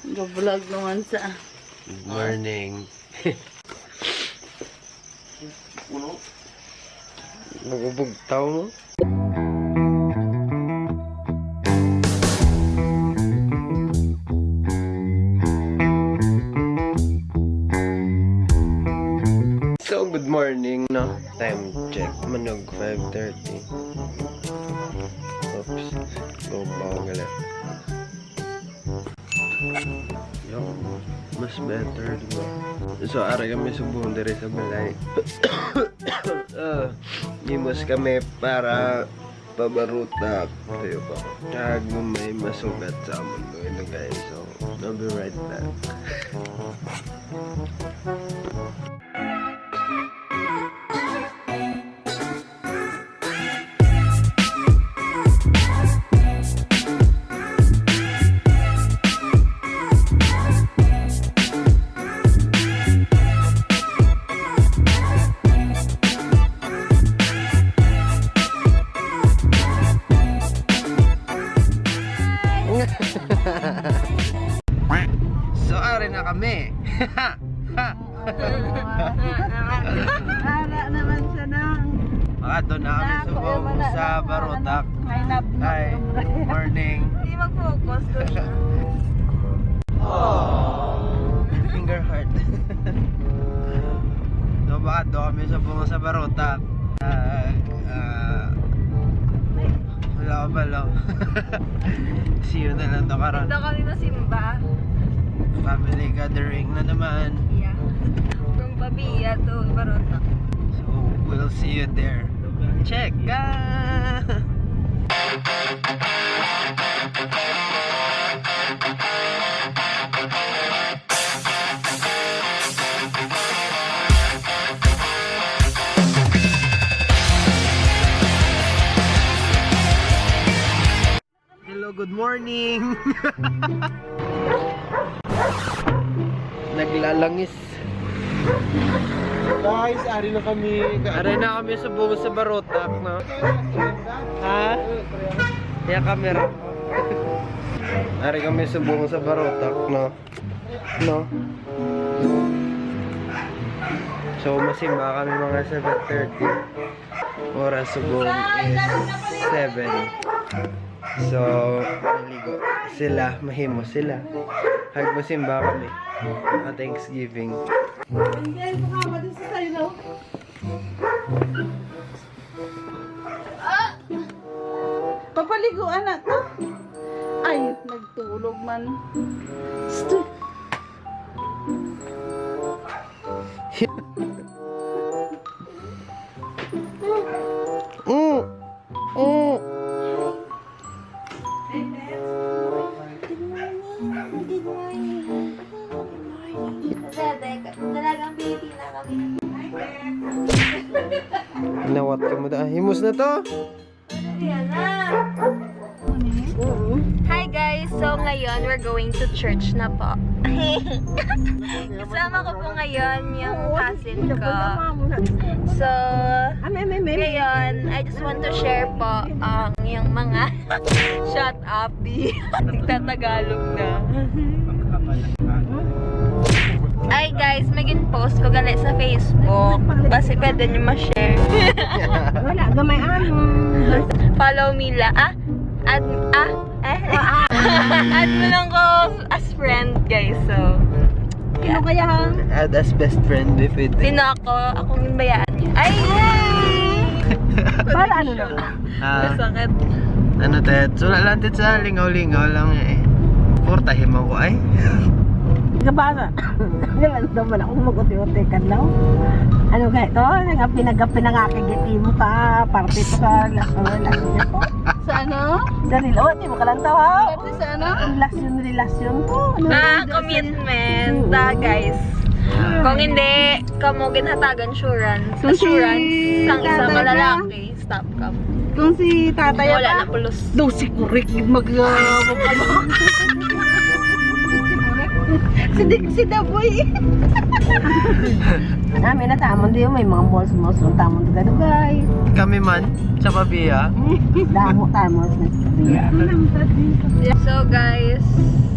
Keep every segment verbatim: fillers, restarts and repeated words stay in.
Ga-vlog naman sa. Good morning. Nagubugtaw mo? So, good morning, no? Time check. Manog five thirty. Oops. Go, bawal gali. Yo, mas better, di ba? So, ari kami subong diri sa balay. Ah, himos kami para pabarutak. Ayo ba? Kag may masugat sa amon, no, guys. So, I'll be right back. So, ari na kami. Ara naman siya nang. Makato na kami sa Nako, subong wala sa na, Barotak. May nabnab Hi. Yung brain. Morning. Hindi mag-focus doon siya. Finger heart. So, makato kami sa subong sa Barotak. Ah, ah, wala ko balo. See you na lang to karon. Dito kami masimba. Family gathering na naman. Yeah. From Pavia to Barotac. So, we'll see you there. Check ka! Hello, good morning. Naglalangis. Guys, ari na kami. Ari na kami subong sa Barotac, no? Ha? Yung camera. Ari kami subong sa Barotac, no? No? So, masimba kami mga seven thirty. Oras subong is seven. So, naligo sila, mahimo sila. Hag masimba kami. Mga Thanksgiving. Papaliguan na to. Ay, nagtulog man. Stu- Mm. Mm. Good morning. Good morning. Good morning. Talagang baby na kami. Nawat ka mo da. Himos na to? Hi guys! So ngayon, we're going to church na po. Kasama ko po ngayon yung cousin ko. So, ngayon, I just want to share po ang yung mga shut up, B. Nagtatagalog na. Ay guys, may gin-post ko gali sa Facebook. Basi pwede nyo ma-share. Wala, gamay amo. Follow me la. Ah, add, ah, eh. Add mo lang ko as friend, guys. So, Sino kaya, ha? Add as best friend if it Sino ako? Akong ginbayaan niya. Ay! Para ano na? Ah, Masakit. Ano, Tet? Sula lang, Tet, sa lingaw-lingaw lang eh. Portahin mo ko, ay. Gabana. Ganun naman ako mag-uti-uti ka daw. Ano kaya to? Nga pinag-, pinangakigiti mo ka, parte to sa las-, oh, las-, ito. Sa ano? Danilo, di mo kalantaw, ha? Parte sa ano? Relasyon, relasyon to. Ano? Ah, commitment. Ah, guys. Kung hindi, kamo ginhatagan assurance. Kung si Assurance sang isa tatay ka, malalaki. Stop ka. Kung si tatay wala pa, na pulos. Daw si Kurik yung mag, ah, mag-, ano. Si Dixie the boy. Nami na tamon di may mga malls, malls lang tamon dugay-dugay. Kami man, sa Pavia. Damo tamon sa Pavia. So guys,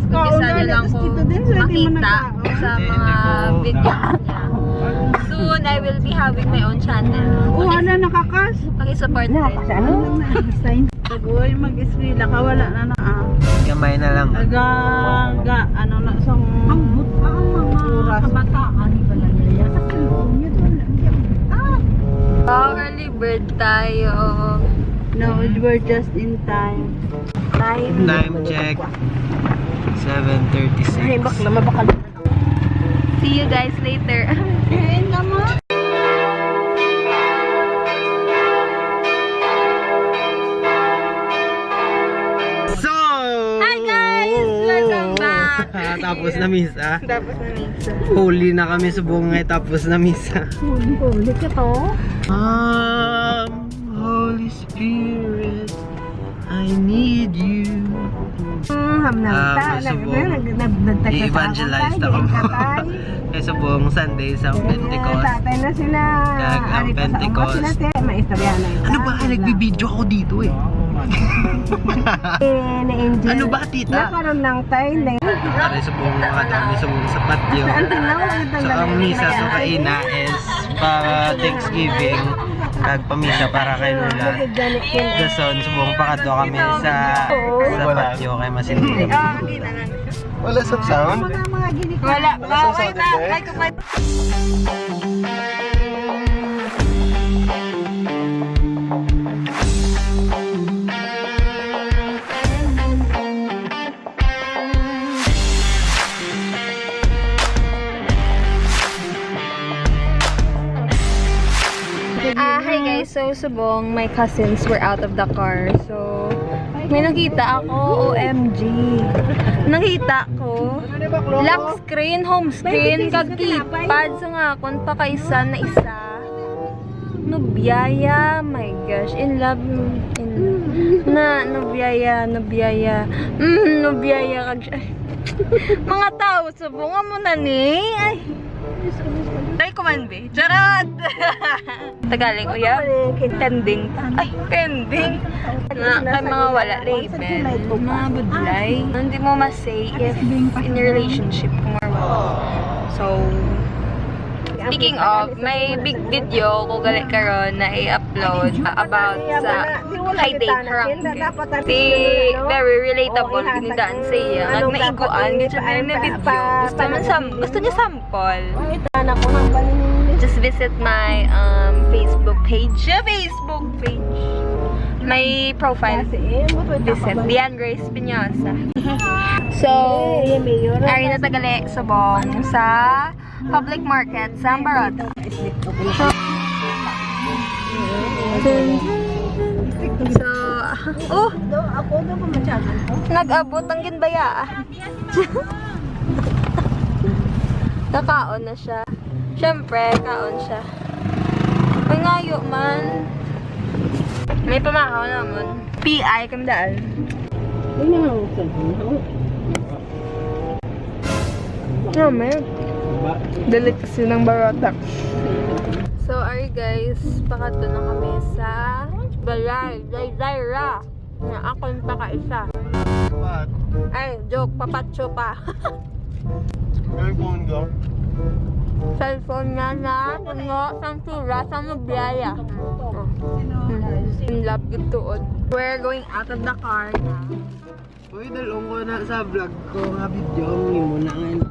umpisa niyo lang kung makita sa mga video niya. Soon, I will be having my own channel. Oh, ano, nakakas? Pakisupport din. Kasi ano? Boy, mag-eskwela ka, wala na na, ah. Gamay na lang. Aga, ga, ano na, isang Ang but pa ang mga oras. Kabataan ni Balayaya. Sa cellphone niya, wala niya. Ah! Wow, early bird tayo. No, we're just in time. Time. Time check. Seven thirty-six. Ay, bak na mabakal. See you guys later. Kain na mo. So, hi guys! Welcome back! Tapos na misa. Tapos na misa. Huli na kami sa bungay tapos na misa. Huli, huli ka to? Um, Holy Spirit, I need you. Hmm, hamnam ta. Nag-, nag-, nag-, nag-, i-evangelize ta kamo. Kay subong Sunday sa Pentecost. Tatay na sila. Kag ang Pentecost. Sila, te, may istorya na ito. Ano ba? Nagbibideo ako dito eh. Eh, na-enjoy. Ano ba, tita? Nakaroon lang tayo na. Pare, subong mga dami, subong sa patio. Ang tingnan mo, ang So, ang misa to kaina is pa Thanksgiving, kag pamisa para kay Lola. Dason, subong pakadto kami sa, sa patio kay masindi. Wala sa sound? Wala. Wala sa sound, eh? Ah, hi guys. So, subong, my cousins were out of the car. So, may nakita ako, O M G. Nakita ko, lock screen, home screen, kag keypad sa nga akon pa kaisa na isa. Nubyaya, my gosh, in love, in, na, nubyaya, nubyaya. Mm, nubyaya kag siya. Mga tao, subong, amo na ni. Ay. Try ko man, be. Charot! Tagalog, uyab. Pending. Ay, pending. Na, kay mga wala label. Mga budlay. Hindi mo ma-say if in your relationship kung or what. So, speaking of, may big video ko gali karon na i-upload, uh, about sa high date prank. Si, very relatable gid ni Dan sa iya. Nag naiguan gid siya na video. Gusto man sam-, gusto niya sample. Just visit my, um, Facebook page. Yeah, Facebook page. My profile. Visit Diane Grace Espinosa. So, ari na ta gali subong sa public market sa Barotac. So, oh, nag-abot ang ginbayaan. Nakaon na siya. Siyempre, kaon siya. Mangayo man. May pamahaw naman. P I kami daan. Ano may delicacy ng Barotac. So, ari guys, pakadto na kami sa balay. Jay Zaira. Nga akon pa ka isa. Pat. Ay, joke, papatso pa. Cellphone ko. Cellphone na na, puno, sang sura, sang nubyaya. Oh. In love gid tuod. We're going out of the car na. Uy, dalong ko na sa vlog ko nga video ang imo na ngayon.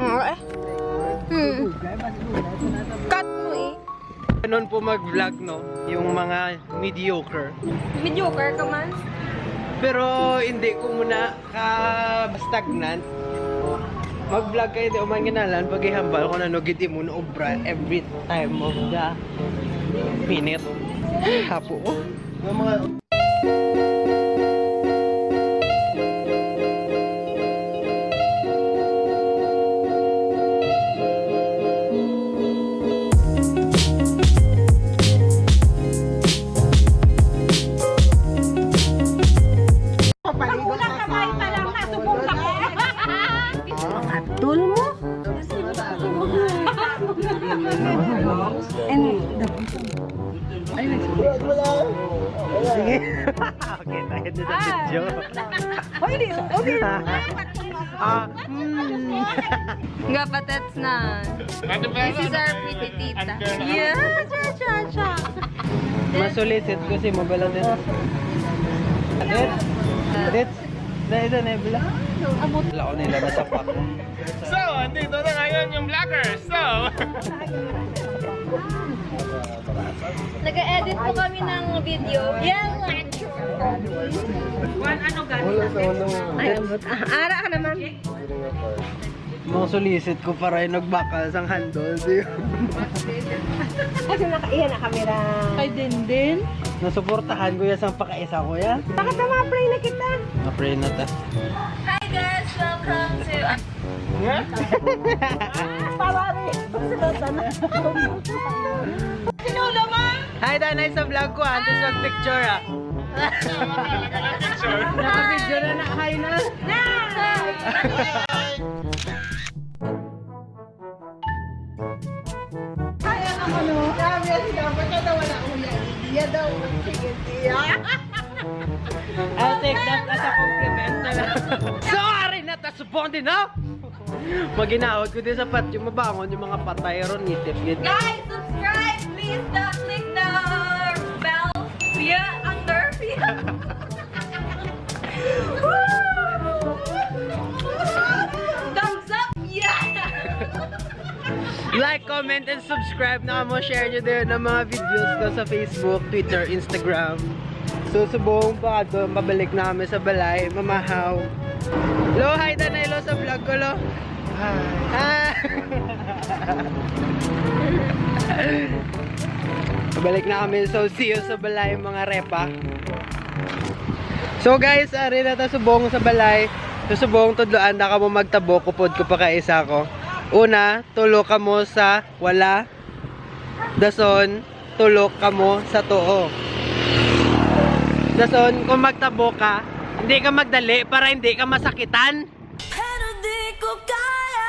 Oo, eh. Hmm. Cut mo, eh. Ganun po mag-vlog, no? Yung mga mediocre. Mediocre ka man? Pero hindi ko muna ka stagnant. Mag-vlog kayo, di man ginalan, paghihambal ko na no, gid mo na obra every time of the minute. Hapo ko. Yung mga Pagkulang kamay pa lang, nasubong ka po. And the... Ay, may... Sige. Okay, tayo dito sa video. Hoy, di, hoy, di. Ah, mm. Nga, patets na. This is our pretty tita. Yeah, cha, cha, cha. Masulisit ko si Mobile Legends. Dits? Dits? Na ito na yung vlog. Wala ko nila nasapak. So, andito na ngayon yung vloggers. So, Nag-edit po kami ng video. Yeah. One ano gani? Ay, abot. Ah, ara ka naman. Mga sulisit ko para yung nagbakal sang handle, di. Kasi naka, iya na kamera. Kay Dindin. Nasuportahan ko yan sang pakaisa ko yan. Bakit na ma-pray na kita? Ma-pray na ta. Hi guys, welcome to... Para rin. Sinulo mo? Hi, Danay, sa vlog ko, ah. Tapos mag-picture, ah. Naka-video na na. Hi na. Ay, ang ano, sabi niya si Dapat na wala ko yan. Iya daw, sige, iya. I'll take that as a compliment na lang. So, ari na ta, subong din, no? Maginahod ko din sa patio, mabangon yung mga patay ron, ngitip-ngitip. Guys, subscribe! Please uh, click the bell. Yeah, under. Yeah. Woo! Thumbs up! Yeah! Like, comment, and subscribe na mo. Share nyo din ang mga videos ko sa Facebook, Twitter, Instagram. So, subong pa ato, mabalik na kami sa balay, mamahaw. Lo, hi, Danay, lo, sa vlog ko, lo. Hi. Ah. Balik na kami. So, see you sa balay, mga repa. So, guys, ari na ta subong sa balay. So, subong, tudloan na kamo magtabok, upod ko pa kaisa ko. Una, tulo kamo sa wala. Dason, tulo kamo sa tuo. Dason, kung magtabok ka, hindi ka magdali para hindi ka masakitan. Pero di ko kaya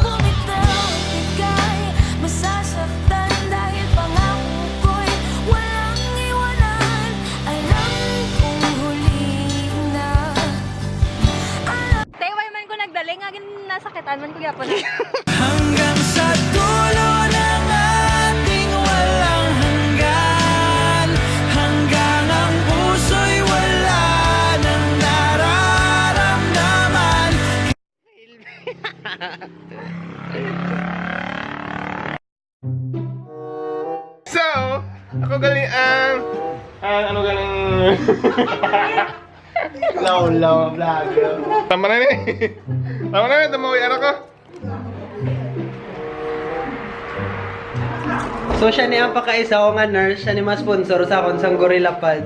bumitaw, ika'y masasaktan. Dahil pangako ko'y walang iwanan. Alam kong huli na. Alam Tay, why man ko nagdali nga gin nasakitan man ko gyapon. Hanggang sa dulo ng ating walang hanggan. Hanggang ang puso'y wala nang nararamdaman. So, ako gali ang, ang ano galing. Law, law, vlogger. Tama na ni. Tama na ni, tumuwi ano ko. So, siya ni ang pakaisa ko nga nurse, siya ni ma-sponsor sa akon sang Gorilla Pad.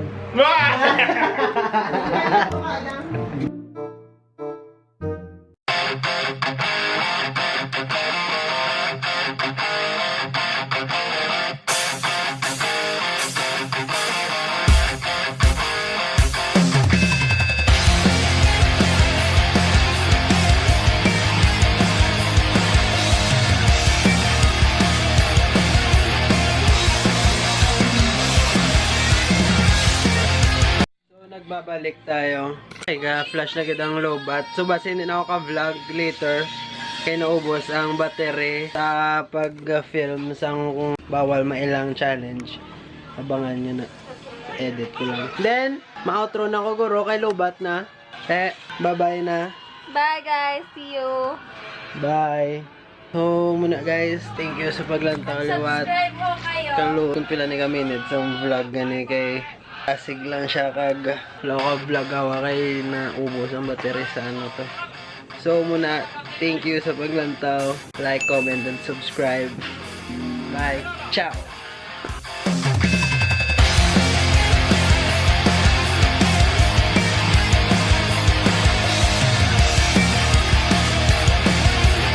So, nagbabalik tayo. Ay, ga-flash na gid ang lowbat. So, basi hindi na ako ka-vlog later. Kay naubos ang battery sa pag-film sang kung bawal mailang challenge. Abangan nyo na. Edit ko lang. Then, ma-outro na ko, guro, kay lowbat na. Eh, bye-bye na. Bye guys, see you. Bye. So, muna guys, thank you sa paglantaw liwat. Subscribe ho kayo. Kaluon pila ni ka minutes ang vlog gani kay asig lang siya kag wala ko vlog awa kay naubos ang battery sa ano to. So muna, thank you sa paglantaw. Like, comment, and subscribe. Bye. Ciao.